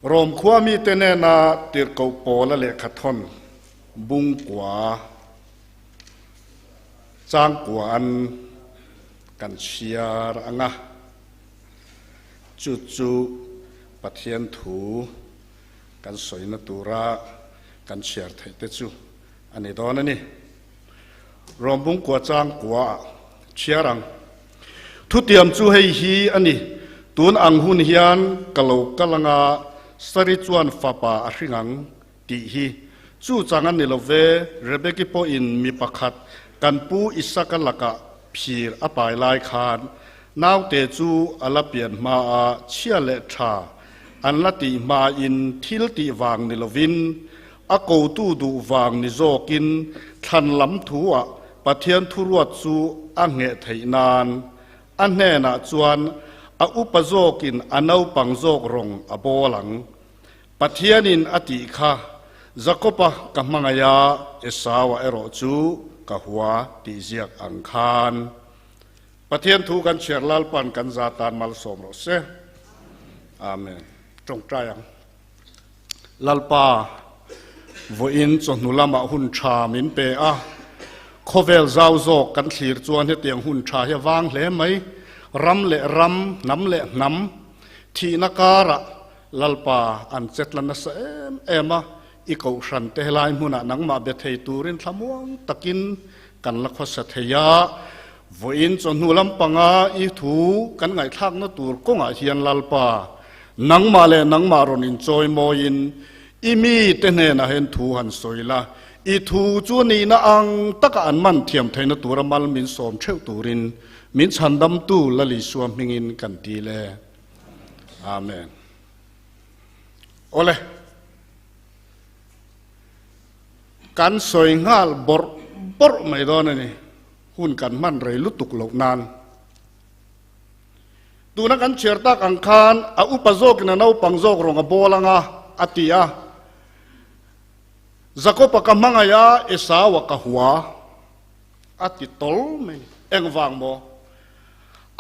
Rom khua mite nena tirhkoh Paula lehkhathawn bungkua changkua an kan chhiar ang a, chu chu Pathian thu kan sawina tura kan chhiar theih te chu a ni dawn a ni. Rom bungkua changkua ah chhiar ang. Thutiam chu hei hi a ni, Tun ang hun hian ka lo kal anga Sari chuan fapa a hring ang, tih hi. Chu chang a ni lo ve, Rebeki pawhin mi pakhat kan pu Isaka lakah phir a pai lai khan naute chu a la pian hmaa chhia leh tha an la tih hmain thil tih vang ni lovin A kotu duh vang ni zawkin thlan lam thu-ah Pathian thuruat chu a ngheh theih nan a hnenah chuan a upa zawkin a naupang zawk rawng a bawl ang. Pathianin a tih kha, Jakoba ka hmangaih a, Esau-a erawh chu ka hua tih ziak ang khan. Pathian thu kan chhiar Lalpa'n kan za tan malsawm rawh se. Amen. Tawngtai ang. Lalpa, vawiin chawhnu lamah hun tha min pe a, khawvel zau zawk kan thlir chuan hetiang hun tha hi a vang hle mai. Ram leh ram, hnam leh hnam thihna karah Lalpa an chetla nasa em em a, i kohhran te helai hmunah nangmah be thei turin thlamuang takin kan la khawsa thei a. Vawiin chawhnu lampanga i thu kan ngaihthlakna tur kawngah hian Lalpa, Nangmah leh nangmah rawn inchawi mawiin i mite hnenah hian thu han sawi la, i thu chu nihna ang taka an man thiam theihna tura mal min sawm theuh turin min chhandamtu Lal Isua hmingin kan dil e. Amen. Awle, kan sawi nghal bawrh bawrh mai dawn a ni, hun kan hman rei lutuk loh nan. Tuna kan chhiar tak ang khan a upa zawkin a naupang zawk rawng a bawl ang a, a ti a. Jakob-a ka hmangaih a, Esau-a ka hua, a ti tawl mai. Engvang maw?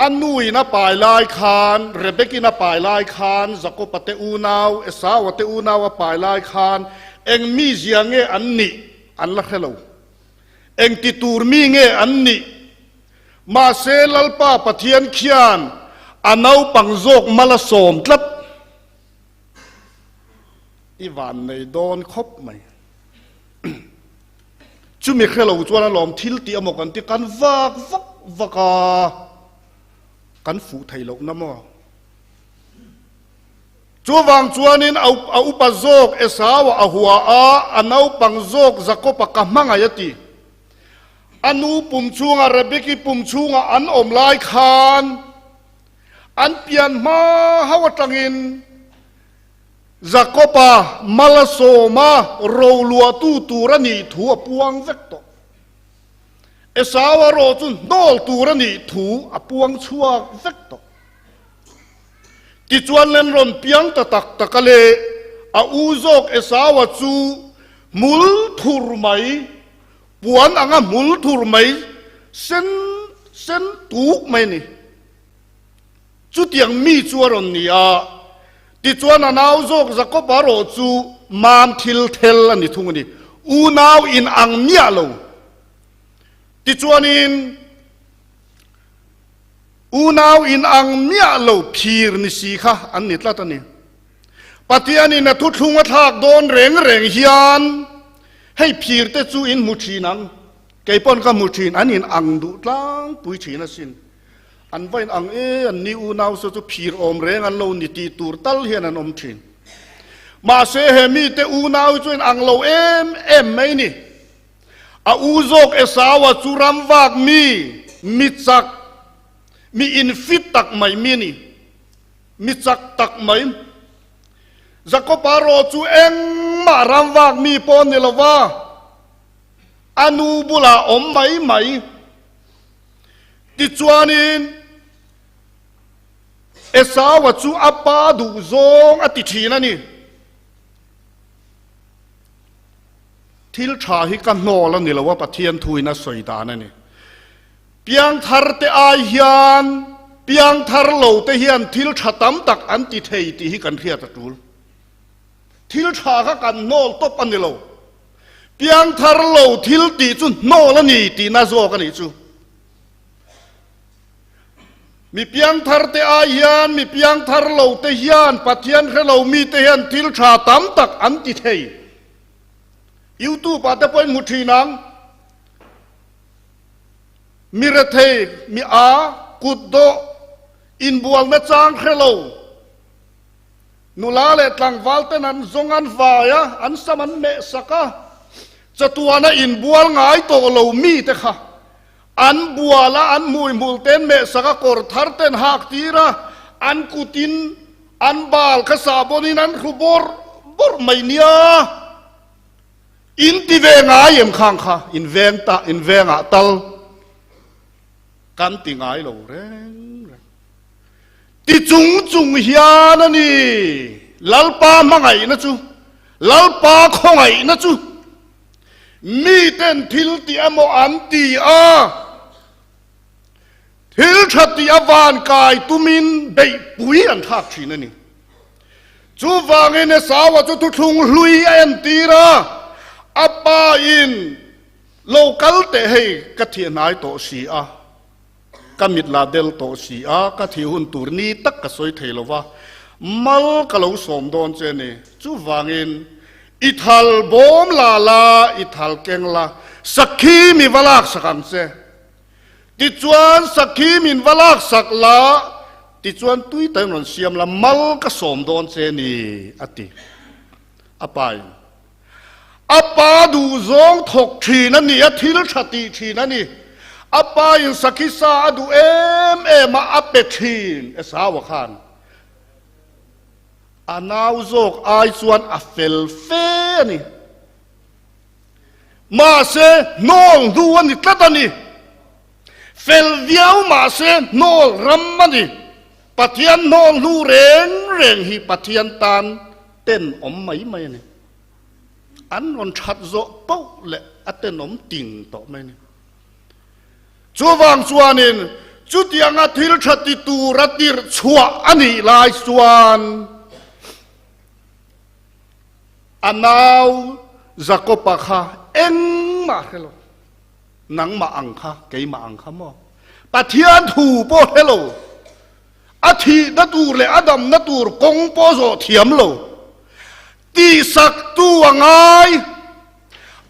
A nuin a pai lai khan, Rebekin a pai lai khan, Jakob-a te unau, Esau-a te unau a pai lai khan eng mizia nge an nih an la hre lo. Eng ti tur mi nge an nih? Mahse Lalpa Pathian khian a naupang zawk mal a sawm tlat. I van nei dawn khawp mai. Chumi hre lo chuan a lawm thil tih amaw kan ti kan vak vak vak a, kan fuh thei loh na maw. Chuvang chuanin a upa zawk Esau-a a hua a, a naupang zawk Jakob-a ka hmangaih a ti. A nu pum chhunga Rebeki pum chhunga an awm lai khan an pian hma ho atangin Jakoba mal a sawm a, roluahtu tur a nih thu a puang vek tawh. Esau-a ro chu hnawl tur a nih thu a puang chhuak vek tawh. Tichuan len rawn piang ta tak tak a le, a u zawk Esau-a chu hmul thur mai Puan anga hmul thur mai sen sen tuk mai a ni. Chutiang mi chu a rawn ni a, tichuan a nau zawk Jakob-a rawh chu mam thil thel a ni thung a ni. Unau in ang miah lo. Tichuanin unau in ang miah lo phir ni si kha an ni tlat a ni. Pathianin a thuthlung a thlak dawn reng reng hian hei phir te chu in hmu thin ang, kei pawn ka hmu thin, an in ang duh tlangpui thin asin. An va in ang e, an ni unau saw chu phir awm reng an lo ni tih tur tal hian an awm thin. Mahse he mite unau hi chu in ang lo em em mai ni. A u zawk Esau-a chu ramvak mi, mi chak, mi infit tak mai mi a ni. Mi chak tak mai. Jakoba rawh chu engmah ramvak mi pawh ni lo va, a nu bulah awm mai mai. Tichuanin Esau-a chu a pa duh zawng a ti thin a ni. Thil tha hi ka hnawl a ni lo a, Pathian thuin a sawi dan a ni. Piangthar te ai hian piangthar lo te hian thil tha tam tak an ti thei tih hi kan hriat a tul. Thil tha kha kan hnawl tawp a ni lo. Piangthar lo thil tih chu hnawl a ni tihna zawk a nih chu. Mi piangthar te ai hian mi piangthar lo te hian Pathian hre lo mi te hian thil tha tam tak an ti thei. Youtube ah te pawhin hmu thin ang. Mi rethei, mi a, kut dawh, inbualna chang hre lo. Nula leh tlangval ten an zawng an vai a, an sam an meh sak a, chatuana inbual ngai tawh lo mite kha an bual a, an hmuihmul ten meh sak a, kawr thar ten hak tir a, an kutin an bal kha sahbawnin an hru bawrh bawrh mai nia. In ti ve ngai em khang kha, in veng ta, in vengah tal kan ti ngai lo reng reng. Ti chung chung hian a ni Lalpa hmangaihna chu, Lalpa khawngaihna chu miten thil tih emaw an ti a, thil tha tih a van kai tumin beihpui an thlak thin a ni. Chuvangin Esau-a chu thuthlung hlui a entir a, a pa in lo kal teh hei ka thihhnai tawh si a. Ka mit la del tawh si a, ka thih hun tur ni tak ka sawi thei lo va, mal ka lo sawm dawn che ni. Chuvangin, i thal bawm la la, i thal keng la, sakhi mi va lak sak ang che. Tichuan, sakhi min va lak sak la, tichuan tui takin rawn siam la, mal ka sawm dawn che ni, a ti. A pain, A pa duhzawng thawk thin a ni, a thil tha tih thin a ni. A pa in sakhi sa a duh em em a, a pe thin Esau-a khan. A nau zawk ai chuan a fel fe a ni. Mahse, hnawl hnu a ni tlat a ni. Fel viau mahse hnawl ram a ni. Pathian hnawl hnu reng reng hi Pathian tan tenawm mai mai a ni. An rawn that zawh poh leh a tenawm ting tawh mai a ni. Chuvang chuanin chutianga thil tha ti tura tirh chhuah a nih lai chuan a nau Jakob-a kha engmah hre lo. Nangmah ang kha, keimah ang kha maw? Pathian thu pawh hre lo. A thihna tur leh a damna tur kawng pawh zawh thiam lo. Tihsaktu a ngai,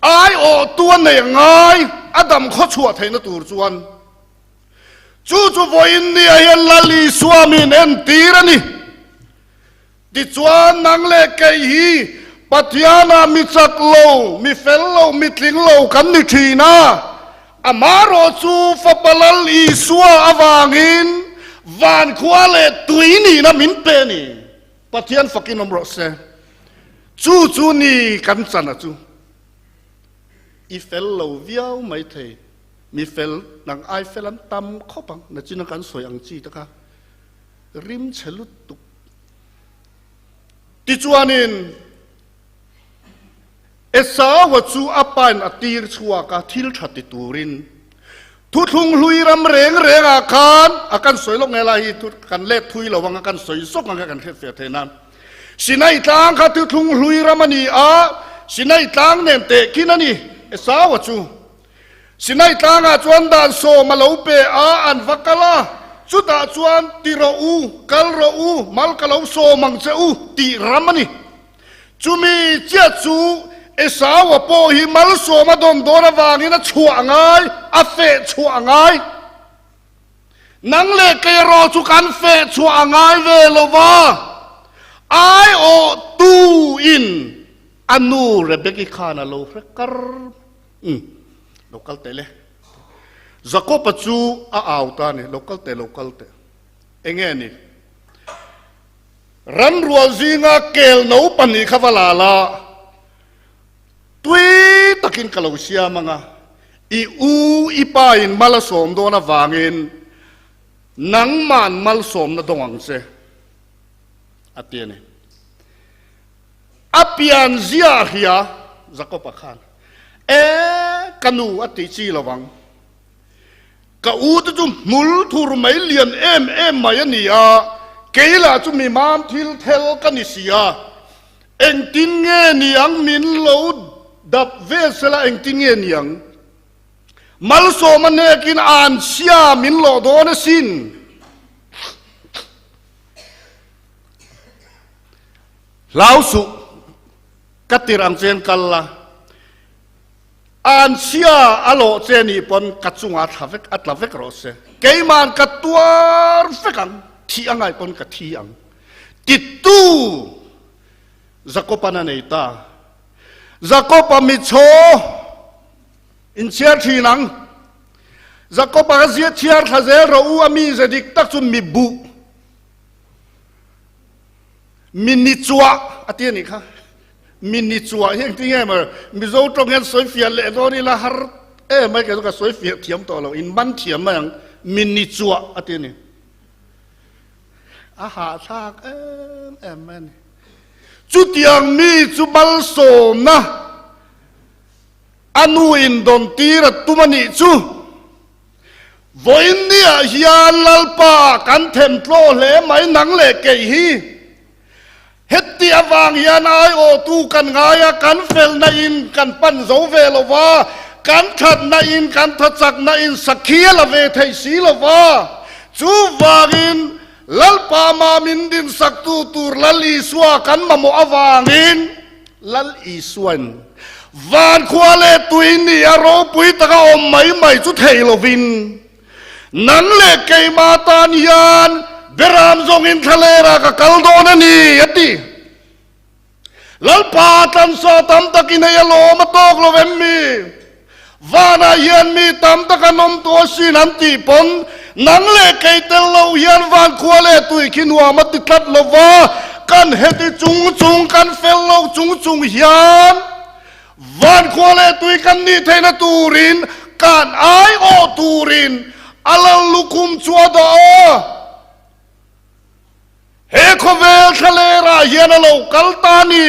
aiawhtu a nei a ngai, a dam khaw chhuah theihna tur chuan. Chu chu vawiin nia hian Lal Isua min entir a ni. Tichuan nang leh kei hi Pathianah mi chak lo, mi fel lo, mi tling lo kan ni thin a. Amaherawh chu Fapa Lal Isua avangin van khua leh tui nihna min pe a ni. Pathian fakin awm rawh se. Chu chu ni kan chan a chu. I fel lo viau mai thei. Mi fel nang ai fel an tam khawp ang. Nachina kan sawi ang chi te kha rim chhe lutuk. Tichuanin, Esau-a chu a pain a tir chhuak a, thil tha ti turin. Thuthlung hlui ram reng rengah khan, a kan sawi lawk nge lai hi, kan let thui lo ang a, kan sawi zawk ang a kan hriat fiah theih nan. Sinai tlang kha thuthlung hlui ram a ni a, Sinai tlang nen tehkhin a ni, Esau-a chu. Sinai tlangah chuan dan sawm a lo pe a, an va kal a, chutah chuan, Ti rawh u, kal rawh u, mal ka lo sawm ang che u, tih ram a ni. Chumi chiah chu Esau-a pawh hi malsawm a dawn dawn avangin a chhuah a ngai, a feh chhuah a ngai. Nang leh kei erawh chu kan feh chhuah a ngai ve lo va, aiawhtuin a nu Rebeki khan a lo hre kar. Umm, lo kal teh le. Jakob-a chu a au ta a ni, Lo kal teh, lo kal teh. Enge ni? Ranrual zinga kel no pahnih kha va la la, tui takin ka lo siam ang a, i u i pa in mal a sawm dawn avangin nangman malsawmna dawng ang che, a ti a ni. A pian zia a hria, Jakob-a khan, E, ka nu a tih chi lo vang. Ka u te chu hmul thur mai lian em em mai a ni a, kei lah chu mi mam thil thel ka ni si a. Engtin nge niang min lo dap vel sela engtin nge niang? Malsawm a hnekin anchhia min lawh dawn asin. Hlau suh, ka tirh ang chen kal la. Anchhia a lawh che nih pawn ka chungah thla vek a tla vek rawh se. Keima'n ka tuar vek ang, thih a ngaih pawn ka thi ang. Titu Jakob-an a nei ta. Jakob-a michaw inchhiar thin ang. Jakob-a ka zia chhiar thla zel rawh u, a mize dik tak chu mi buh, mi ni chuah a ti a nih kha. Mi ni chuah hi engtin nge maw Mizo tawng hian sawi fiah leh dawn ila har em mai kei chu ka sawi fiah thiam tawh lo, in man thiam mai ang, mi ni chuah a ti a ni. A hahthlak em em mai a ni. Chutiang mi chu malsawmna a nu in dawn tir a tum a nih chu. Vawiin niah hian Lalpa kan themtlaw hle mai nang leh kei hi. Heti avang hian aiawhtu kan ngai a, kan felna in kan pan zo ve lo va, kan thatna in kan thachakna in sakhi a la ve thei si lo va. Chuvangin Lalpa mah min dinsaktu tur Lal Isua kan mamawh avangin Lal Isuain van khua leh tui ni a ropui taka awm mai mai chu thei lovin Nang leh keimah tan hian Beram zawngin thlalera ka kal dawn a ni, a ti. Lalpa tlansa tam takin hei a lawm a tawk lo em mi? Vanah hian mi tam tak an awm tawh asin an tih pawn nang leh kei tel lo hian van khua leh tui khi nuam a ti tlat lo va, kan heti chung chung kan fel lo chung chung hian Van khua leh tui kan nih theihna turin kan aiawh turin a lal lukhum chu a dah a. He khawvel thlalerah hian a lo kal ta a ni.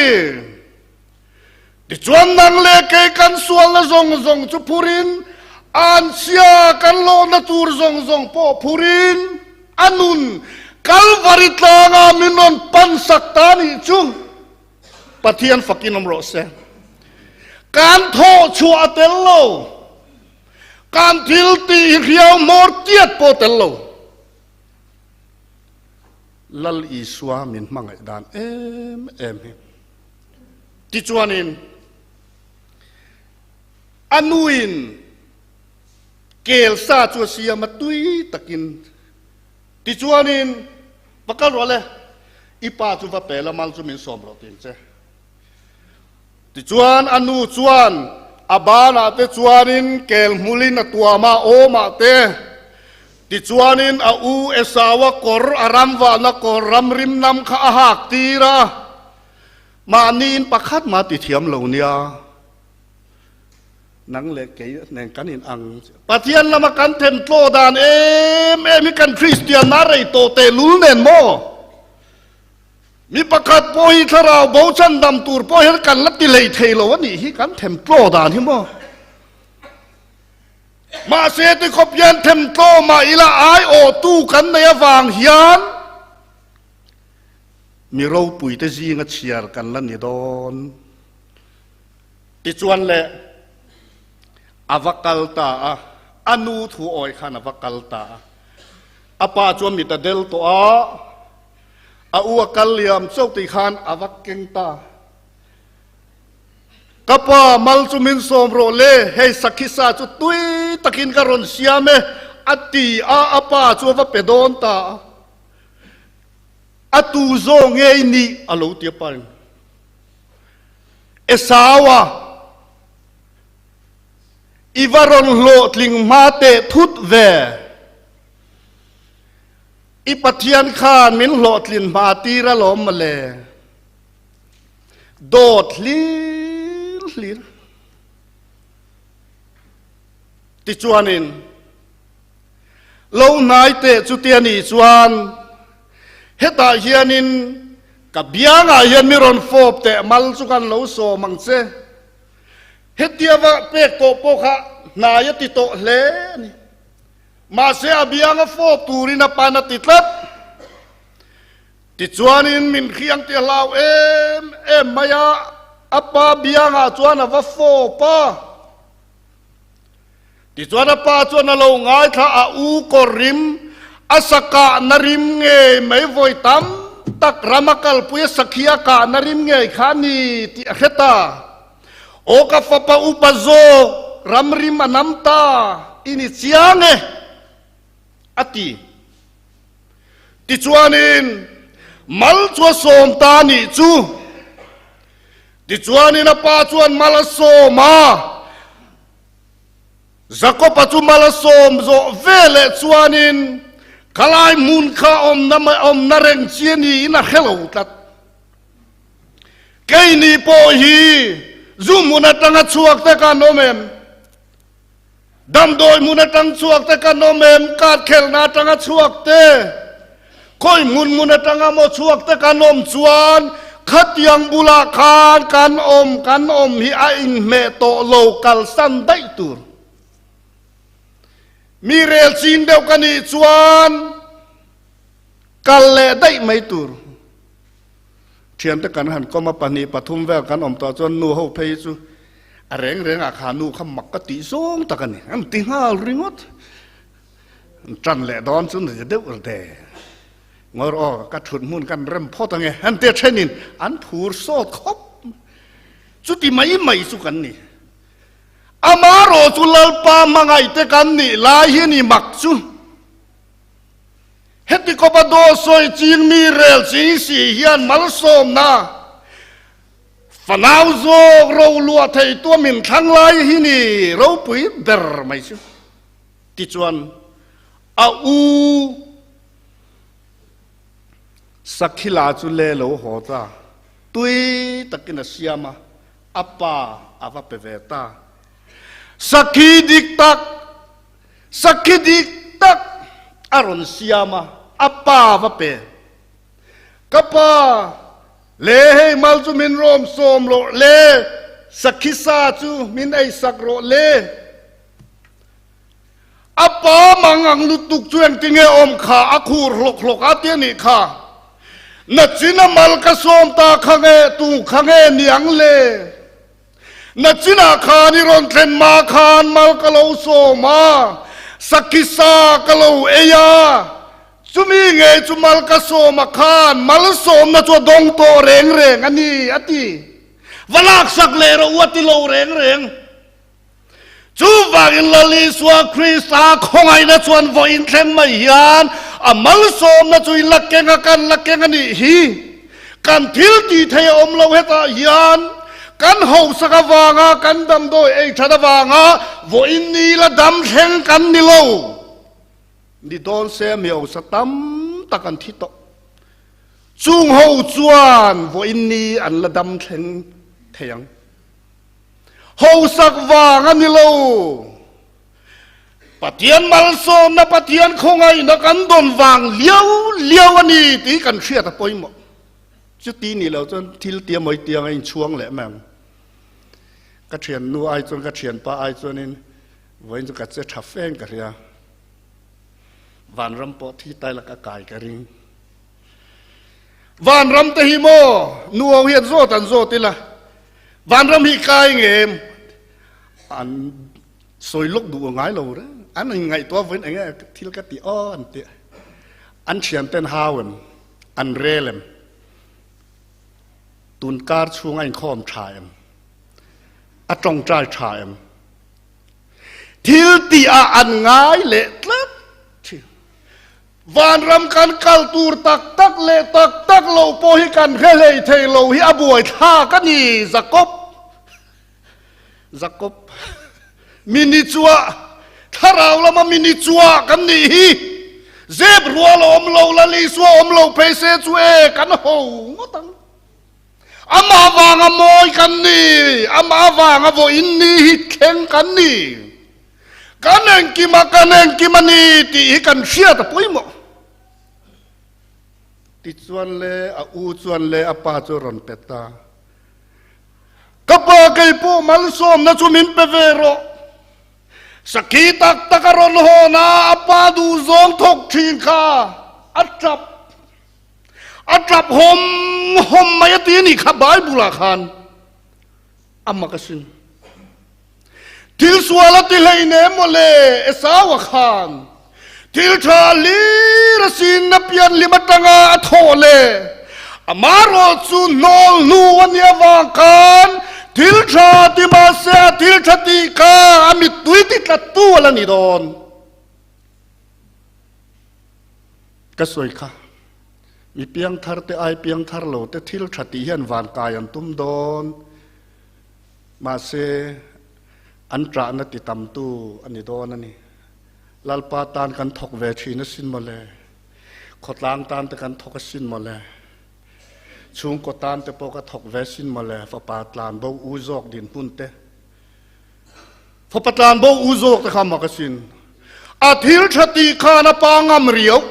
Tichuan nang leh kei kan sualna zawng zawng chu phurin, anchhia kan lawhna tur zawng zawng pawh phurin a nun Kalvari tlangah min rawn pansak ta a nih chu. Pathian fakin awm rawh se. Kan thawh chhuah a tel lo. Kan thil tih hi hriau hmawr tiat pawh tel lo. Lal Isua min hmangaih dan em em hi. Tichuanin a nuin kel sa chu a siam a tui takin. Tichuanin Va kal rawh le, i pa chu va pe la mal chu min sawm rawh tiin che. Tichuan a nu chuan a banah te chuanin kel hmulin a tuam a, awmah te. Tichuanin a u Esau-a kawr, a ramvahna kawr ramrim nam kha a hak tir a, mahniin pakhat mah ti thiam lo nia. Nang leh kei nen kan in ang. Pathian lama kan then tlaw dan em em hi kan Kristian na rei tawh teh lul nen maw? Mi pakhat pawh hi thlarau bo chan dam tur pawh hian kan la ti lei thei lo a nih hi kan them tlaw dan hi maw? Mahse ti khawp hian them tlaw mah ila aiawhtu kan nei avang hian mi ropuite zinga chhiar kan la ni dawn. Tichuan le, a va kal ta a, a nu thu awi khan a va kal ta a. A pa chuan mit a del tawh a, a u a kal liam chauh tih khan a va keng ta. Ka pa, mal chu min sawm rawh le, hei sakhi sa chu tui takin ka rawn siam e, a ti a, a pa chu a va pe dawn ta a. A tu zawk ngei nih a lo ti a pa in. Esaua, I va rawn hlawhtling hma teh thut ve. I Pathian khan min hlawhtlin hma tir alawm mawle. Dawt hlir hlir. Tichuanin, lo hnai teh chutia nih chuan hetah hianin Ka biangah hian mi rawn fawp teh mal chu kan lo sawm ang che. Hetia va pek tawh pawh kha hnai a ti tawh hle a ni. Mahse a bianga fawp turin a pan a ti tlat. Tichuanin min hriang tih a hlau em em mai a, a pa biangah chuan a va fawp a. Tichuan a pa chuan a lo ngaithla a, U kawr rim, a sa kahna rim ngei mai vawi tam tak ram a kalpui a sakhi a kahna rim ngei kha a ni tih a hre ta. Aw ka fapa upa zawk, ram rim a nam ta, i ni chiang e, a ti. Tichuanin mal chu a sawm ta a nih chu. Tichuanin a pa chuan mal a sawm a, Jakob-a chu mal a sawm zawh veleh chuanin khalai hmun kha awmna awmna reng chi a niin a hre lo tlat. Keini pawh hi zu hmun atanga chhuak te kan awm em? Damdawi hmun atang chhuak te kan awm em? Card khelhna atanga chhuak te, khawi hmun hmun atanga maw chhuak te kan awm chuan khatiang bulah khan kan awm kan awm hi a inhmeh tawh lo kalsan daih tur. Mi rel chin deuh ka nih chuan kal leh daih mai tur. Thiante kan han kawm a, pahnih pathum vel kan awm tawh chuan nu ho phei chu a reng reng ah kha nu kha mak ka tih zawng tak a ni. An ti nghal ringawt. An tan leh dawn chu ni deuh de. Ngawr aw ka thut hmun kan rem phawt ange an tia thenin an phur sawt khawp. Chuti mai mai chu kan ni. Amarawh chu Lalpa hmangaih te kan nih lai hi a ni mak chu. Heti kawpa daw sawi ching mi rel ching si hian malsawmna fanau zawk ro luah thei tua min thlang lai hi ni ropui ber mai chu. Tichuan a u Sakhila chu le lo haw ta, tui takin a siam a, a pa a va pe ve ta. Sakhi dik tak Sakhi dik tak a rawn siam a, a pa va pe. Ka pa, le hei mal chu min rawm sawm rawh le, sakhi sa chu min ei sak rawh le. A pa mang ang lutuk chu engtinge awm kha a khur hlawk hlawk a ti a nih kha. Nachina mal ka sawm ta kha nge tu kha nge niang le. Nachinah khan i rawn thlen hma khan mal ka lo sawm a, sakhi sa ka lo ei a, chumi ngei chu mal ka sawm a khan mal sawmna chu a dawng tawh reng reng a ni, a ti. Va laksak leh rawh u a ti lo reng reng. Chuvangin Lal Isua Krista khawngaihna chuan vawiin thleng mai hian a malsawmna chu i la keng a, kan la keng a nih hi. Kan thil tih thei a awm lo hetah hian kan hausak avanga kan damdawi ei that avanga vawiin ni la dam thleng kan ni lo. Ni dawn se mi hausa tam tak an thi tawh. Chung ho chuan vawiin ni an la dam thleng thei ang. Hausak vang a ni lo. Pathian malsawmna, Pathian khawngaihna kan dawn vang liau liau a ni tih kan hriat a pawimawh. Chuti ni lo chuan thil tia mawi tiang a inchhuang leh mai ang. Ka thiannu ai chuan, ka thianpa ai chuanin vawiin chu ka che tha feng ka hria. Vanram pawh thi tai laka kai ka ring. Vanram te hi maw nu ho hian zawt an zawt ila, Vanram hi kai nge em? An Sawi lawk duh a ngai lo reng. An inngaihtuah vawiin eng nge thil ka tih aw an ti. An thianten hau em? An rel em? Tun kar chhung a inkhawm tha em? A tawngtai tha em? Thil tih ah an ngai leh tlat thin. Vanram kan kal tur tak tak leh tak tak lo pawh hi kan hre hlei thei lo hi a buaithlak a ni, Jakob. Jakob, Mi ni chua, thlarau lama mi ni chua kan nih hi. Zep rual a awm lo, Lal Isua awm lo phei se chu e kan ho ngawt ang. Amah vanga mawi kan ni, amah vanga vawiin ni hi thleng kan ni. Kan engkim a, kan engkim a ni tih hi kan hriat a pawimawh. Tichuan le a u chuan le a pa chu a rawn pe ta. Ka pa kei pawh malsawmna chu min pe ve rawh. Sakhi tak tak a rawn hawn a, a pa duhzawng thawk thin kha a tap. A tap hawm hawm mai a ti a nih kha Bible ah khan a mak asin. Thil sual a ti hlei nem maw le Esau-a khan thil tha hlir asin a pian hlim atanga a thawh le amarawh chu hnawl hnu a nih avang khan thil tha ti mahse a thil tha tih kha a mittui ti tlattu a la ni dawn. Ka sawi kha, mi piangthar te ai piangthar lo te thil tha tih hian van kai an tum dawn. Mahse, an ṭahna ti tamtu a ni dawn a ni. Lalpa tan kan thawk ve ṭhin asin mawle. Khawtlang tan te kan thawk asin mawle. Chhungkaw tan te pawh ka thawk ve asin mawle. Fapa tlan bo u zawk dinhmun te. Fapa tlan bo u zawk te kha mak asin. A thil ṭha tih khan a pa ngam riau.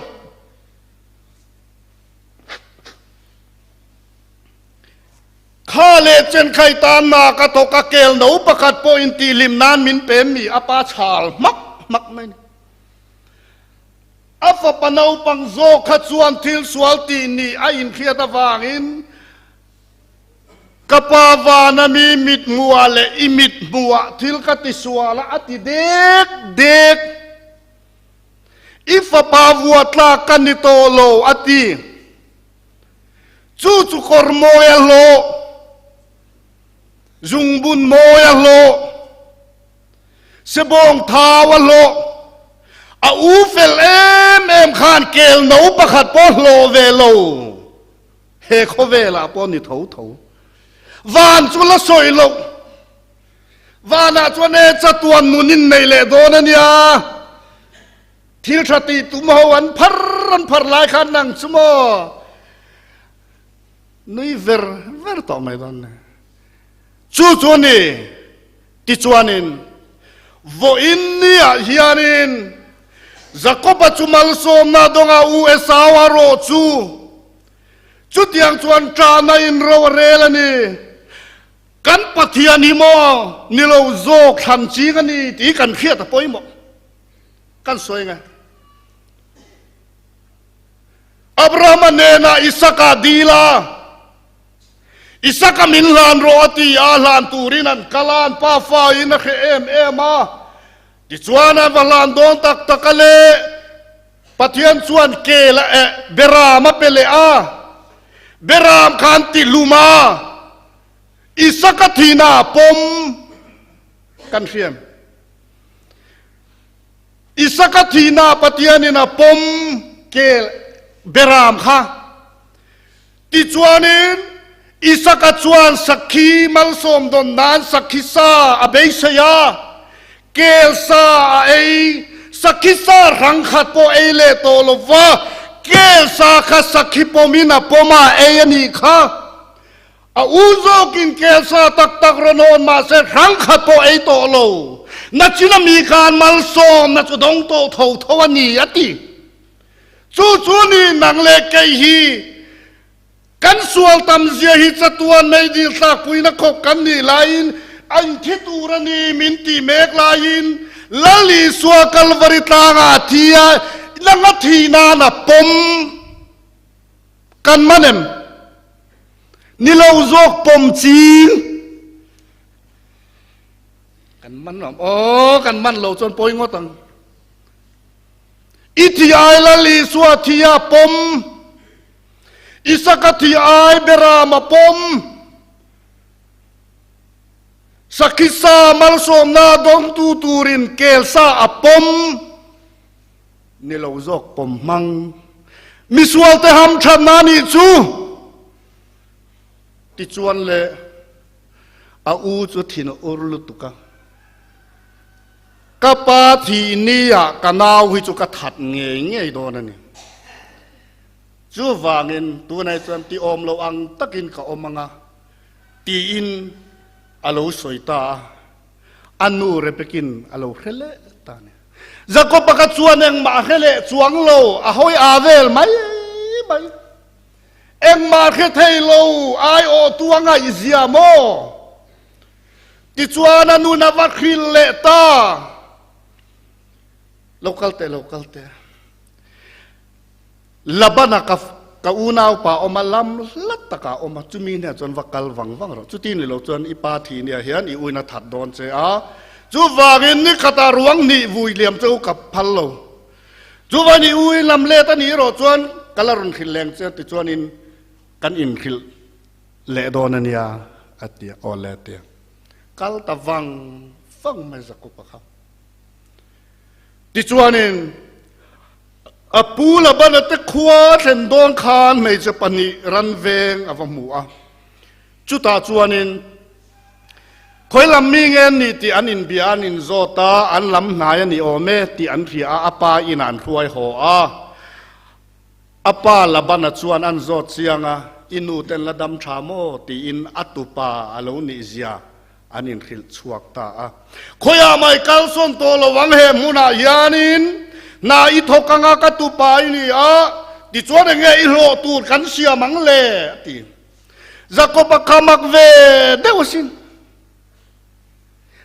Kha leh chenkhai tan na ka thawk a, kel no pakhat pawh in tihhlim nan min pem mi a pa chhal hmak hmak mai ni. A fapa naupang zawk kha chuan thil sual tih nih a inhriat avangin ka pa vana mi mit hmuhah leh i mit hmuhah thil ka ti sual a a ti dek dek. I fapa vua tlak ka ni tawh lo a ti. Chu chu kawr mawi a hlawh, zungbun mawi a hlawh, sebawng thau a hlawh, a u fel em em khan kel no pakhat pawh hlawh ve lo. He khawvelah pawh ni tho tho. Van chu la sawi loh. Vanah chuan e chatuan nun in nei leh dawn a nia. Thil tha tih tum ho an phar an phar lai khan nang chu maw nui ver ver tawh mai dawn ne. Chu chu a ni tichuanin vawiin niah hianin Jakoba chu malsawmna dawnga u Esau a rawh chu chutiang chuan ṭahna in ro a rel a ni. Kan Pathian hi maw ni lo zawk thlan ching a ni tih kan hriat a pawimawh. Kan sawi nge. Abrahama hnenah Isaka dil a, Isaka min hlan rawh a ti a, hlan turin an kal a, an pa faiin a hreh em em a. Tichuan an va hlan dawn tak tak a le, Pathian chuan kel a eh, Beram a pe leh a, Beram kha an ti hlum a, Isaka thihna a pawm kan hriam. Isaka thihna Pathianin a pawm kel Beram kha. Tichuanin Isaka chuan sakhi malsawm dawn nan sakhi sa a beisei a, kel sa a ei, sakhi sa rang khat pawh ei leh tawh lo va, kel sa kha sakhi pawmin a pawm a, ei a nih kha. A u zawkin kelsa tak tak rawn hawn mahse hrang khat pawh ei tawh lo. Nachina mi khan malsawmna chu dawng tawh tho tho a ni, a ti. Chu chu ni nang leh kei hi kan sual tam zia hi chatuan meidil tlakpuina khawp kan nih laiin a inthi tur a ni min tih mek laiin Lal Isua Kalvari tlangah a thi a, nanga thih nan a pawm. Kan man em? Ni lo zawk pawm ching. Kan man lo. Aw, kan man lo chuan pawi ngawt ang. I thi ai Lal Isua thi a pawm. Isaka thi ai Beram a pawm. Sakhisa malsawmna dawngtu turin kelsa a pawm. Ni lo zawk pawm hmang. Misualte hamthatna a nih chu. Tichuan le a u chu thin a ur lutuk a, Ka pa thih nia ka nau hi chu ka that ngei ngei dawn a ni. Chuvangin tunah chuan ti awm lo ang takin ka awm ang a, tiin a lo sawi ta a. A nu Rebekin a lo hre leh ta a ni. Jakob-a kha chuan engmah hre leh chuang lo, a hawi aa vel mai mai. Engmah hre thei lo, aiawhtu a ngaihzia maw? Tichuan a nun a va hrilh leh ta. Lo kal teh, lo kal teh. Labana ka. ka unaupa awm a, lam hla takah awm a, chumi hnenah chuan va kal vang vang rawh. Chuti ni lo chuan i pa thi nia hian i uina that dawn che a, chuvangin ni khatah ruang hnih vui liam che u ka phal lo. Chuvain i ui lam let a nih erawh chuan ka la rawn hrilh leng che a tichuanin kan inhrilh leh dawn a nia a ti a, aw le a ti a. Kal ta vang vang mai Jakob-a kha. Tichuanin a pu Labana te khua thlen dawn khan hmeichhe pahnih ran veng a va hmu a, chutah chuanin Khawi lam mi nge an nih tih an inbia an inzawt a, an lam hnai a ni awm e tih an hria a, a pa inah an hruai haw a. A pa Labana chuan an zawt chiang a, I nu ten la dam tha maw? tiin a tupa a lo nih zia an inhrilh chhuak ta a. Khawiah mai kal sawn tawh lo ang he hmunah hianin hna i thawk anga ka tupa i ni a, tichuan enge i hlawh tur kan siam ang le? a ti. Jakob a kha mak ve deuh asin.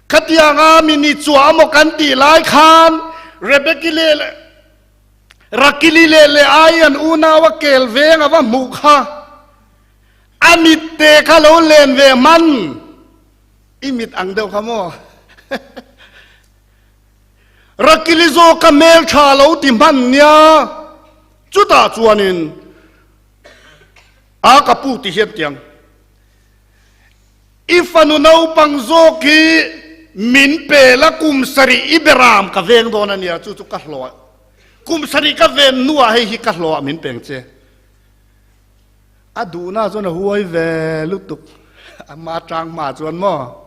Khatianga mi ni chua amaw kan tih lai khan Rebeki leh Rakili leh Leai an unau a kel veng a va hmuh kha a mit te kha lo len ve hman. I mit ang deuh kha maw? Rakili zawk ka hmel tha lo ti hman nia. Chutah chuanin A ka pu ti hian tiang, I fanu naupang zawk hi min pe la kum sarih i beram ka veng dawn a nia, chu chu ka hlawh a, kum sarih ka ven hnuah hei hi ka hlawh a min peng che. A duhna chuan a huai ve lutuk, ama tang hma chuan maw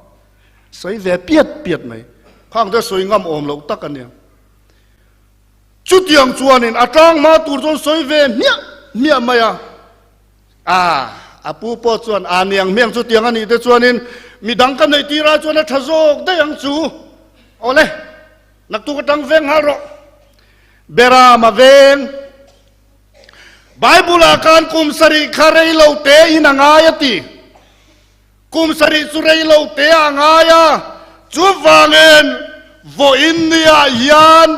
sawi ve piat piat mai, khang te sawi ngam awm loh tak a nia. Chutiang chuanin a tang hma tur chuan sawi ve hmiah hmiah mai a. A, a pu pawh chuan a niang hmiang chutiang a nih te chuanin midang ka neih tir ai chuan a tha zawk daih ang chu. Awle, naktuk atang veng nghal rawh. Beram a veng. Bible ah khan kum sarih kha rei lo te in a ngai a ti. Kum sarih chu rei lo te a ngai a, chuvangin vawiin niah hian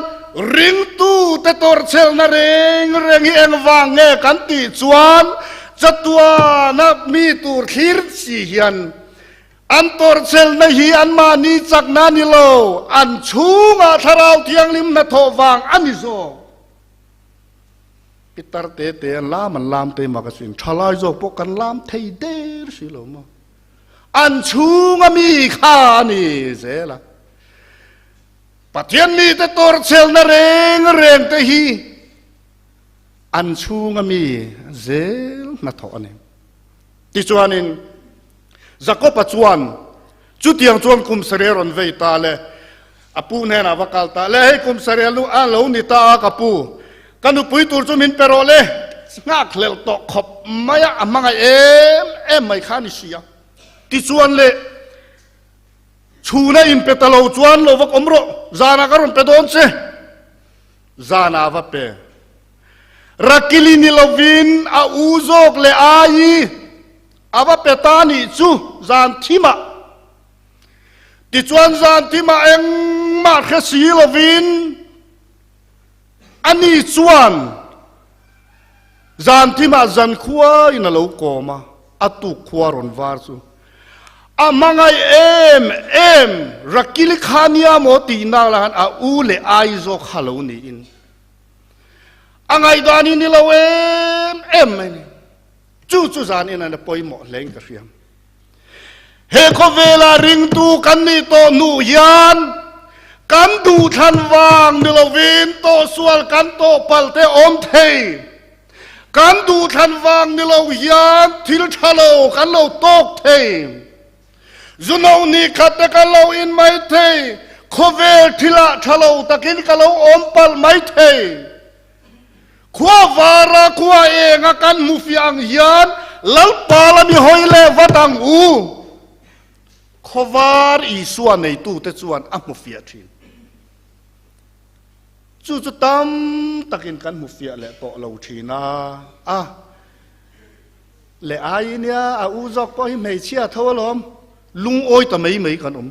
ringtute tawrhchhelhna reng reng hi engvang nge kan tih chuan chatuana mi tur thlir si hian an tawrhchhelhna hi anmahni chakna a ni lo, an chhungah Thlarau Thianghlim hnathawh vang a ni zawk. Pitar te te an lam an lam te mak asin thalai zawk pawh kan lam thei der si lo maw an chhunga mi kha a ni zel a Pathian mi te tawrhchelna reng reng te hi an chhunga mi zel hnathawh a ni tichuanin Jakoba chuan chutiang chuan kum sarih a rawn vei ta le A pu hnenah va kal ta le, hei kum sarih lu a lo ni ta a ka pu, ka nupui tur chu min pe rawh le, nghak hlelh tawh khawp mai a, a hmangaih em em mai kha a ni si a. Tichuan le, chhuna inpe ta lo chuan lo va kawm rawh, zanah ka rawn pe dawn che, zanah a va pe. Rakili ni lovin a u zawk leh ai a va pe ta nih chu zan thimah. Tichuan zan thimah engmah hre si lovin ani chuan zan thimah zan khuain a lo kawm a, a tuk khua rawn var chu a hmangaih em em Rakili kha nia maw tih nak lah khan a u leh ai zawk kha lo niin a ngaihdan hi ni lo em em mai ni. Chu chu zan in a pawimawh hle in ka hria. He khawvela ringtu kan nih tawh hnu hian kan duhthlan vang ni lovin tawhsual kan tawh palh te awm thei. Kan duhthlan vang ni lo hian thil tha lo kan lo tawk thei. Zuno ni khat te kan lo in mai thei. Khawvel thilah tha lo takin ka lo awm palh mai thei. Khua vara khua enga kan hmu fiah ang hian Lalpa la mi hawi leh vat ang u. Khawvar Isua neitute chuan a hmu fiah thin. Chu chu tam takin kan hmu fiah leh tawh lo thin a. A leh ai nia a u zawk pawh hi hmeichhia tho alawm. Lungawi ta mai mai kan awm.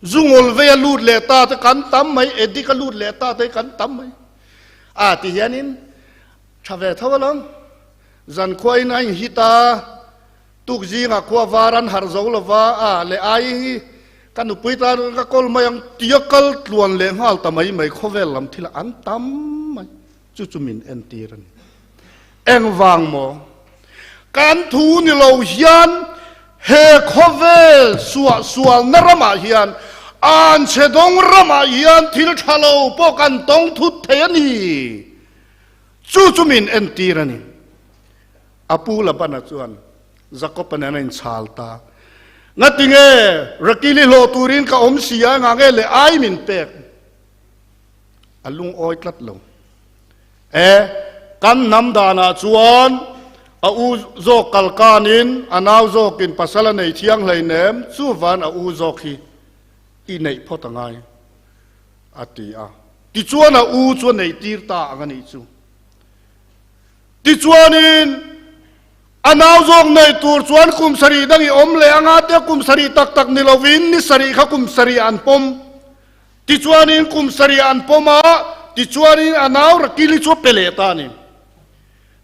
Zungawl vei a lut leh ta te kan tam mai, Edik a lut leh ta te kan tam mai. A ti hianin tha ve tho alawm. Zankhuain a inhit a, tuk zingah khua var an harh zo lo va, a leh ai hi ka nupui tan ka kawl mai ang tia kal tluan leh nghal ta mai mai khawvel lam thil an tam mai. Chu chu min entir a ni. Engvang maw? Kan thu ni lo hian he khawvel suahsualna ramah hian anchhe dawng ramah hian thil tha lo pawh kan tawng thut thei a ni. Chu chu min entir a ni. A pu Labana chuan Jakob-a nen a inchhal ta. Ngatinge Rakili hlawh turin ka awm si a, engah nge le ai min pek? A lungawi tlat lo. E, kan hnam danah chuan a u zawk kalkanin a nau zawkin pasal a nei thiang hleinem, chuvan a u zawk hi i neih phawt a ngai, a ti a. Tichuan a u chu a neih tir ta ang a nih chu. Tichuanin a nau zawk neih tur chuan kum sarih dang i awm leh anga te kum sarih tak tak ni lovin ni sarih kha kum sarih an pawm. Tichuanin kum sarih an pawm a, tichuanin a nau Rakili chu a pe leh ta a ni.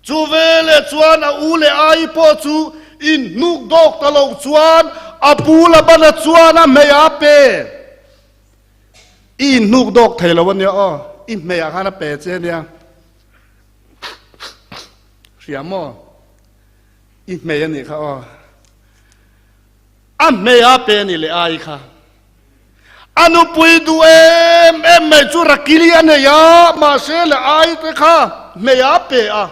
Chu veleh chuan a u leh ai pawh chu inhnuk dawk ta lo chuan a pu Labana chuan a hmei a pe. I inhnuk dawk thei lo a nia aw, i hmeiah khan a pe che a nia. Hria maw? I hmei a nih kha aw. A hmei a pe a nih leh ai kha. A nupui duh em em mai chu Rakili a nei a, mahse le ai te kha hmei a pe a.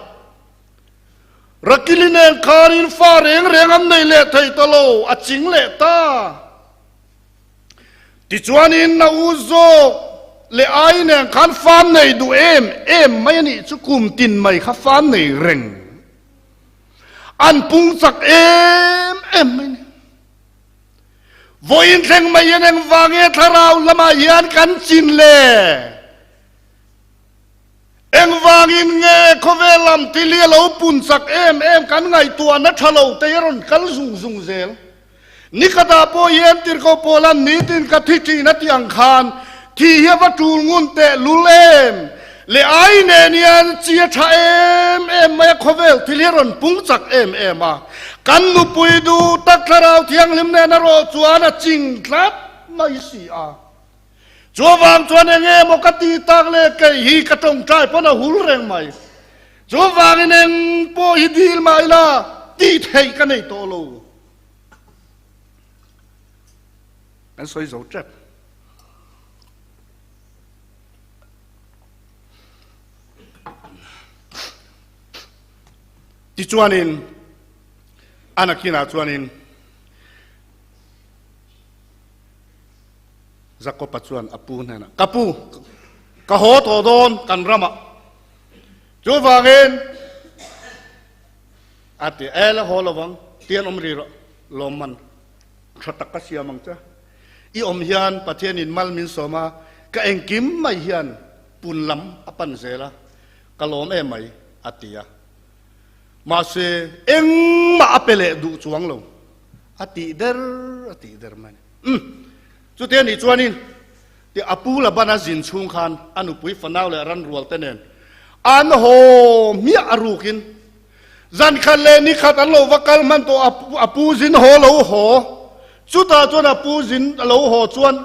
Rakili nen khanin fa reng reng an nei leh thei ta lo, a ching leh ta. Tichuanin na u zawk le ai nen khan fa nei duh em em mai a nih chu kum tin mai kha fa nei reng. An pung chak em em mai a ni. Vawiin thleng mai hian engvang nge thlarau lamah hian kan chin le? Engvangin nge khawvel lam thil hi a lo pun chak em em kan ngaihtuahna tha lo te hi a rawn kal zung zung zel. Nikhatah pawh hian Tirhkoh Paula'n nitin ka thi thin a tih ang khan thi hi a va tul ngun teh lul em? Le ai nen hian chi a tha em em mai a, khawvel thil hi a rawn pung chak em em a. Kan nupui duh tak thlarau thianghlim nen a rawh chuan a ching tlat mai si a. Chuvang chuan eng nge maw ka tih tak le kei hi ka tawngtai pawn a hul reng mai. Chuvangin eng pawh hi dil mah ila tih theih ka nei tawh lo. Kan sawi zo tep. Tichuanin a nakinah chuanin Jakob-a chuan a pu hnenah, Ka pu, ka haw tawh dawn kan ramah. Chuvangin a ti, E la haw lovang, tian awm ri rawh, lawmman tha tak ka siam ang che. I awm hian Pathianin mal min sawm a, ka engkim mai hian pun lam a pan zel a, ka lawm em mai, a ti a. Mahse, engmah a pe leh duh chuang lo. A tih der a tih der mai a ni. Umm, chuti a nih chuanin, ti a pu Labana zin chhung khan a nupui fanau leh ranrual te nen an haw hmiah a rukin zan khat leh ni khat an lo va kal hman tawh a pu zin haw lo haw. Chutah chuan a pu zin a lo haw chuan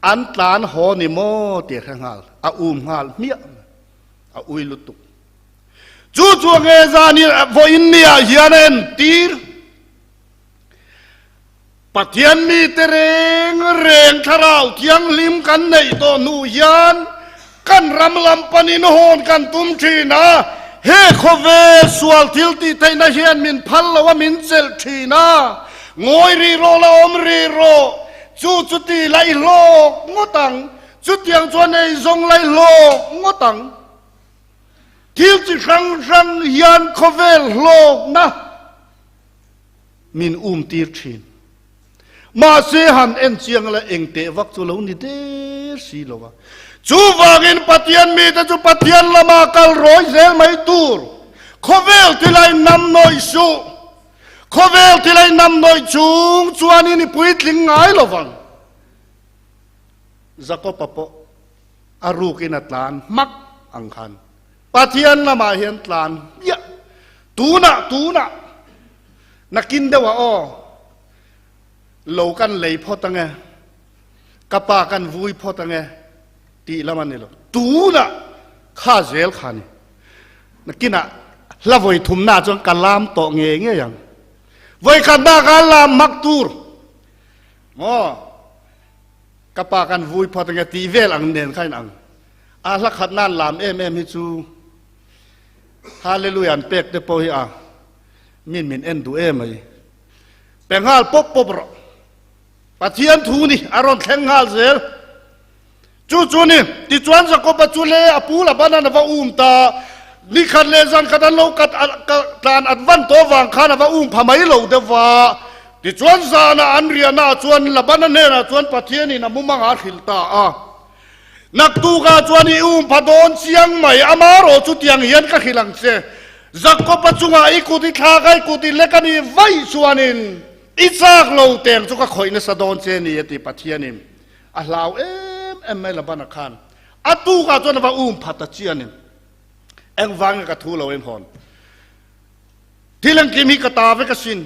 an tlan haw ni maw tih a hre nghal, a um nghal hmiah mai, a ui lutuk. Chu chu a nge zan hi vawiin ni ah hian a entir. Pathian mite reng reng thlarau thianghlim kan neih tawh hnu hian kan ram lam panin hawn kan tum thin a, he khawvel sual thil tih theihna hian min phal lo a min chelh thin a, ngawi rih rawh la awm rih rawh, chu chu ti laih hlawk ngawt ang, chutiang chuan ei zawng laih hlawk ngawt ang. Thil chi hrang hrang hian khawvel hlawkna min um tir thin. Mahse han en chiang la eng teh vak chu lo ni der si lo a. Chuvangin Pathian mite chu Pathian lama kal rawi zel mai tur. Khawvel thil a innam nawih suh. Khawvel thil a innam nawih chung chuanin i puitling ngai lo vang. Jakob-a pawh A rukin a tlan hmak ang khan Pathian lamah hian tlan hmiah. Tunah, tunah, nakin deuhah aw, lo kan lei phawt ange, ka pa kan vui phawt ange tih lam a ni lo. Tunah kha zel kha ni. Nakinah hla vawi thumnaah chuan ka lam tawh ngei ngei ang. Vawi khatna kha lam mak tur maw? Ka pa kan vui phawt ange tih vel ang nen kha in ang. A hla khatna'n lam em em hi chu Hallelujah an pek te pawh hi a min min en duh em mai. Pe nghal pawp pawp rawh. Pathian thu ni a rawn thleng nghal zel. Chu chu ni, tichuan Jakoba chu le a pu Laban-a'n a va um ta. Ni khat leh zan khat an lo kat tlan at van tawh vang khan a va um pha mai lo deuh va. Tichuan zanah an riahnaah chuan Labana hnenah chuan Pathianin a mumangah a hrilh ta a. Naktukah chuan i um pha dawn chiang mai, amarawh chu tiang hian ka hrilh ang che. Jakoba chungah i kut i thlak a, i kut i lek a nih vaih chuanin i chak lo teng chu ka khawih nasa dawn che ni a ti Pathianin. A hlau em em mai Labana khan a tukah chuan a va um phat a chianin engvangin ka thu lo em hawn. Thil engkim hi ka ta vek asin.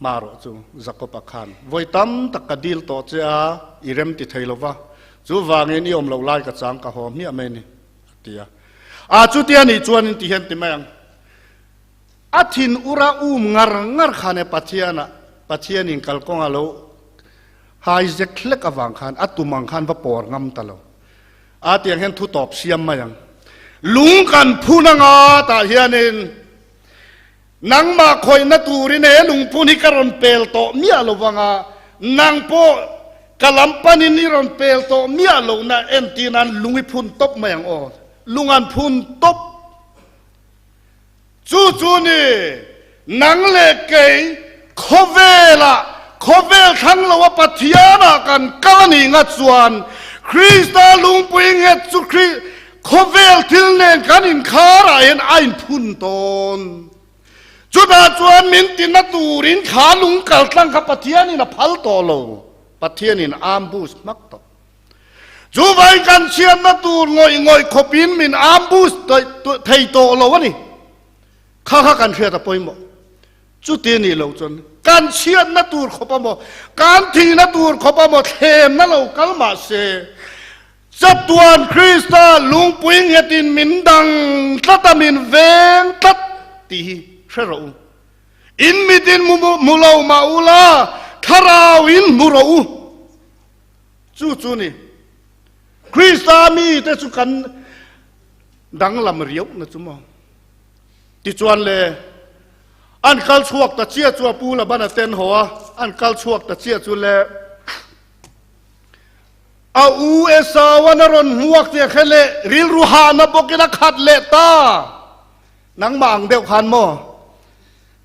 Marawh chu Jakob-a khan vawi tam tak ka dil tawh che a, i rem ti thei lo va, chuvangin i awm loh lai ka chang ka haw hmiah mai ni, a ti a. A chutia nih chuanin ti hian ti mai ang. A thin ura um ngar ngar khan e Pathianah, Pathianin kalkawnga lo hai zek hlek avang khan a tum ang khan va pawr ngam ta lo. A tiang hian thu tawp siam mai ang. Lung kan phun anga tah hianin nangmah khawihna turin he lungphun hi ka rawn pel tawh miah lo vanga nang pawh ka lam panin i rawn pel tawh miah lohna entir nan lung i phun tawp mai ang aw. Lung an phun tawp. Chu chu ni, nang leh kei khawvelah, khawvel thlang loa Pathianah kan kal a nih nga chuan Krista lungpui nghet chu khawvel thil nen kan inkharah hian a inphun tawn. Chutah chuan min tina turin kha lung kaltlang kha Pathianin a phal tawh lo. Pathianin ambush hmak tawh. Chu vai kan chhiatna tur ngawih ngawih khawpin min ambush thei tawh lo a ni. Kha kha kan hriat a pawimawh. Chuti nih loh chuan kan chhiatna tur khawp a maw, kan thihna tur khawp a maw thlemna lo kal mah se, chatuan Krista lungpui nghetin min dang tlat a, min veng tlat tih hi hre rawh u. In mitin hmu lo mah ula, thlarau in hmu rawh u. Chu chu ni, Krista mite chu kan danglam riau na chu maw? Tichuan le, an kal chhuak ta chiah chu a pu Labana ten haw a, an kal chhuak ta chiah chu le, a u Esauan a rawn hmuak tih a hre leh, rilru hahna bawkin a khat leh ta. Nangmah ang deuh khan maw?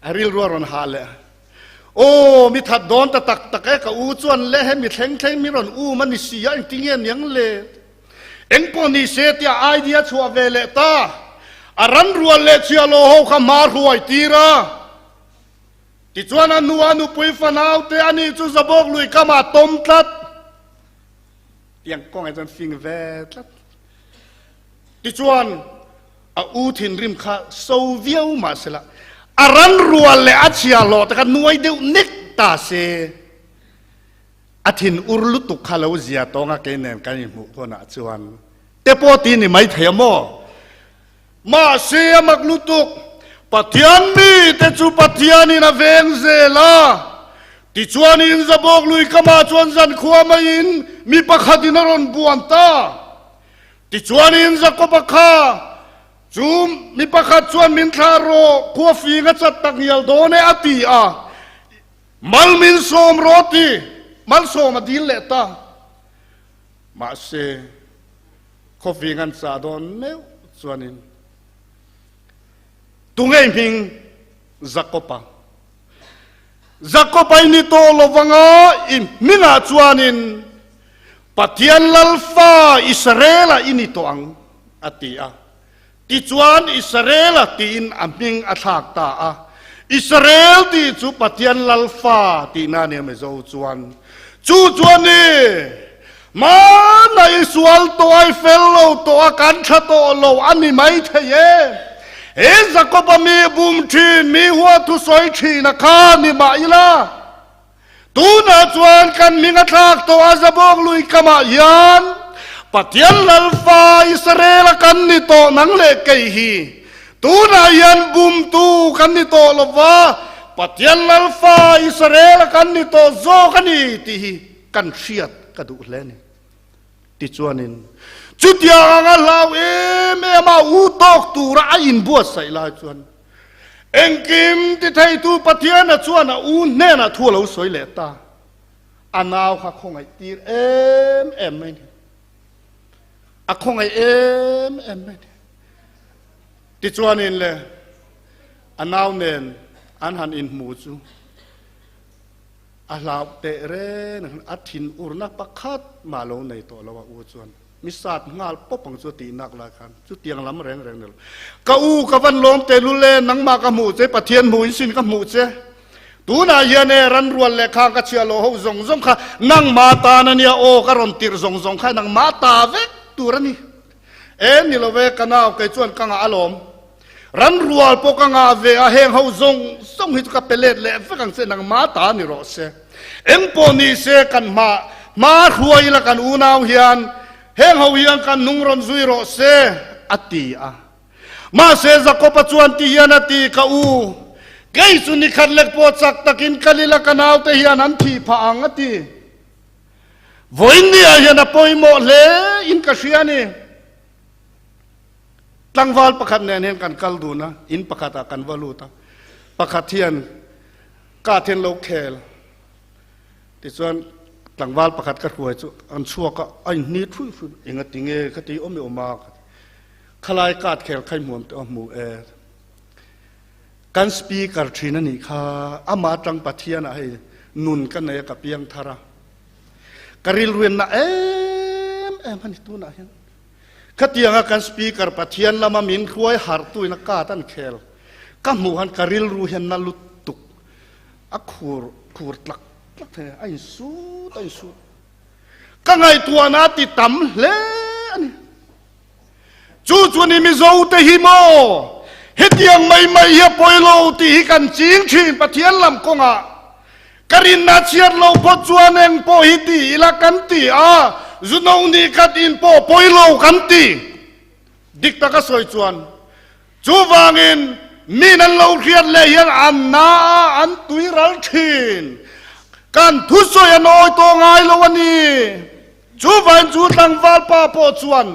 A rilru a rawn hah leh. Aw, mi that dawn ta tak tak e, ka u chuan le he mi thleng thleng mi rawn um a ni si a, engtin nge niang le? Eng pawh ni se tia idea chhuah ve leh ta. A ran rual leh chhia lo ho kha hma hruai tir a. Tichuan a nu a nupui fanau te ani chu Zabawk lui kamah tawm tlat. Tiang kawngah chuan fing ve tlat. Tichuan A u thinrim kha so viau mah sela, a ran rual leh a chhia hlawh te kha nuai deuh nek ta se, a thin ur lutuk kha lo zia tawng a kei nen kan inhmuh hunah chuan te pawh ti ni mai thei a maw? Mahse a mak lutuk, Pathian mite chu Pathianin a veng zel a, tichuanin Zabawk lui kamah chuan zankhua maiin mi pakhatin a rawn buan ta. Tichuanin Jakoba kha chu mi pakhat chuan min thlah rawh, khua fing a chat tak ngial dawn e a ti a, mal min sawm rawh ti, malsawm a dil leh ta. Mahse, khaw fing an chah dawn meuh chuanin tungei hming Jakoba, Jakoba i ni tawh lovanga i hmingah chuanin Pathian Lalfa Israela i ni tawh ang, a ti a. Tichuan Israela tiin a hming a thlak ta a. Israel tih chu Pathian Lalfa tihna a nia Mizo chuan. Chu chuan ni! Hmana i sual tawh a, i fel lo tawh a, kan tha tawh lo a ni mai thei e. He Jakoba mi bum thin, mi hua thusawi thin a kha ni mah ila, tunah chuan kan hming a thlak tawh a, Zabawk lui kamah hian Pathian Lalfa Israel-a kan ni tawh nang leh kei hi. Tunah hian bumtu kan ni tawh lo va, Pathian Lalfa Israel-a kan ni tawh zawk a ni tih hi kan hriat ka duh hle a ni. Tichuanin, chutiang anga hlau em em a u tawk tura a inbuatsaih lai chuan engkim ti theitu Pathiana chuan a u hnenah thu a lo sawi leh ta. A nau kha khawngaih tir em em mai a ni. A khawngaih em em mai a ni. Tichuanin le a nau nen an han inhmu chu a hlauh teh reng ang, a thin urna pakhat mah lo nei tawh lo a u chuan mi sat nghal pawp ang chu a tih nak lai khan chutiang lam reng reng ni lo. Ka u ka van lawm teh lul e, nangmah ka hmuh che, Pathian hmuh in sin ka hmuh che. Tunah hian e ran rual leh khang ka chhiah loh ho zawng zawng kha nangmah tan a nia aw ka rawn tirh zawng zawng kha nangmah ta vek tur a ni. E ni lo ve, ka nau kei chuan ka ngah alawm. Ran rual pawh ka ngah ve a, heng ho zawng zawng hi chu ka pe let leh vek ang che, nangmah ta ni rawh se. Eng pawh ni se kan hma hma hruai ila kan unau hian heng ho hian kan hnung rawn zui rawh se, a ti a. Mahse Jakob-a chuan ti hian a ti, Ka u, kei chu nikhat lek pawh chak takin kal ila ka naute hian an thih phah ang, a ti. Vawiinniah hian a pawimawh hle in ka hria a ni. Tlangval pakhat nen hian kan kal dun a, in pakhatah kan va lut a, pakhat hian ka hian lo khel tichuan tlangval pakhat ka hruai chu an chhuak a, a inhni thui thui engati nge ka ti awm i awm a ka ti. Khalai kat khel kha i hmuam teh aw hmu e. Kan speaker thin a nih kha, amah atang Pathianah hei nun ka nei a ka piang thar a, ka rilruin na em em a ni tunah hian. Khatianga kan speaker Pathian lama min hruai harhtuin a kat an khel ka hmuh han ka rilru hian na lutuk a khur khur tlak tlak thei a, a insut a insut. Ka ngaihtuahna a ti tam hle a ni. Chu chu ni Mizo te hi maw hetiang mai mai hi a pawi lo tih hi kan ching thin Pathian lam kawngah ka rinna chhiat lo phawt chuan eng pawh hi ti ila kan ti a, zuno ni khat in pawh pawi lo kan ti. Dik taka sawi chuan chuvangin min an lo hriat leh hian an na a an tui ral thin. Kan thusawi an awi tawh ngai lo a ni. Chuvain chu tlangval pa pawh chuan,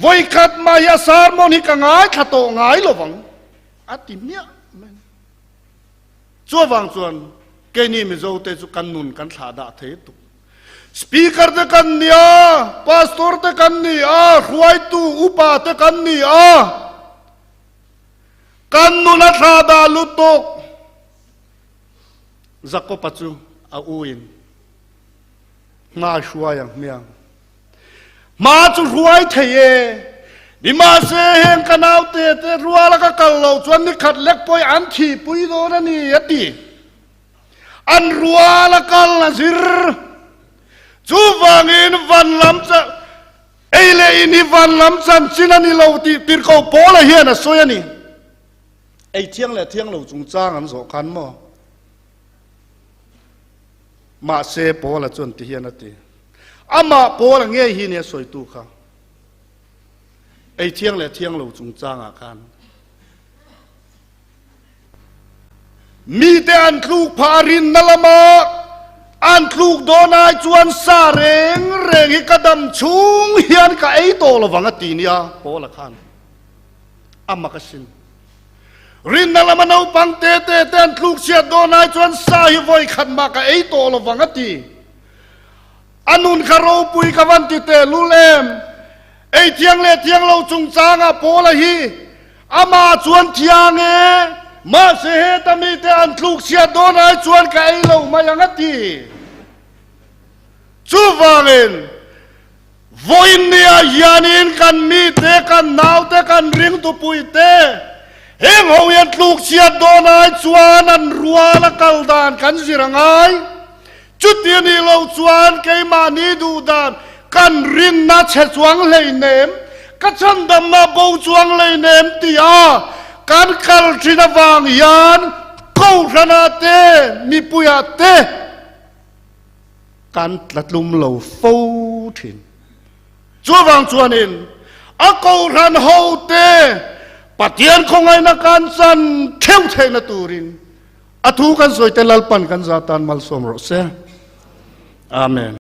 Vawikhat mah hi a sermon hi ka ngaithla tawh ngai lo vang, a ti hmiah mai. Chuvang chuan keini Mizote chu kan nun kan thlah dah thei tuk. Speaker te kan ni a, Pastor te kan ni a, hruaitu upa te kan ni a, kan nun a thlah dah lutuk. Jakob-a chu a u in Hma hruai ang hmiang. Hma chu hruai thei e. Nimahse heng ka naute te ruala ka kal loh chuan nikhat lek pawh an thihpui dawn a ni a ti. An ruala kal a zir. Chuvangin van lam cha ei leh in hi van lam chanchin a ni lo tih tirhkoh Paula hian a sawi a ni. Ei thiang leh thiang lo chungchang an zawh khan maw? Mahse, Paula chuan ti hian a ti, Amah Paula ngei hi nia sawitu kha, ei thiang leh thiang lo chungchangah khan mite an tluk phah a rinna lama an tluk dawn ai chuan sa reng reng hi ka dam chhung hian ka ei tawh lovang a ti nia Paula khan a mak asin. Rinna lama naupang te te te an tluk chhiat dawn ai chuan sa hi vawi khat mah ka ei tawh lo vang a ti. A nun kha ropui ka van ti teh lul em? Ei thiang leh thiang lo chungchangah Paula hi amah chuan thiang e, mahse heta mite an tluk chhiat dawn ai chuan ka ei lo mai ang a ti. Chuvangin. Vawiin nia hianin kan mite, kan naute, kan ringtupuite heng ho hian tlukchhiat dawn ai chuan an rual a kal dan kan zir a ngai. Chuti a nih loh chuan keimahni duh dan kan rinna chhe chuang hleinem, ka chhandamna bo chuang hleinem tia kan kal thin avang hian Kohhranah te, mipuiah te kan tlatlum lo fo thin. Chuvang chuanin a Kohhran hote Pathian khawngaihna kan chan theuh theihna turin A thu kan sawi te Lalpan kan za tan malsawm rawh se. Amen.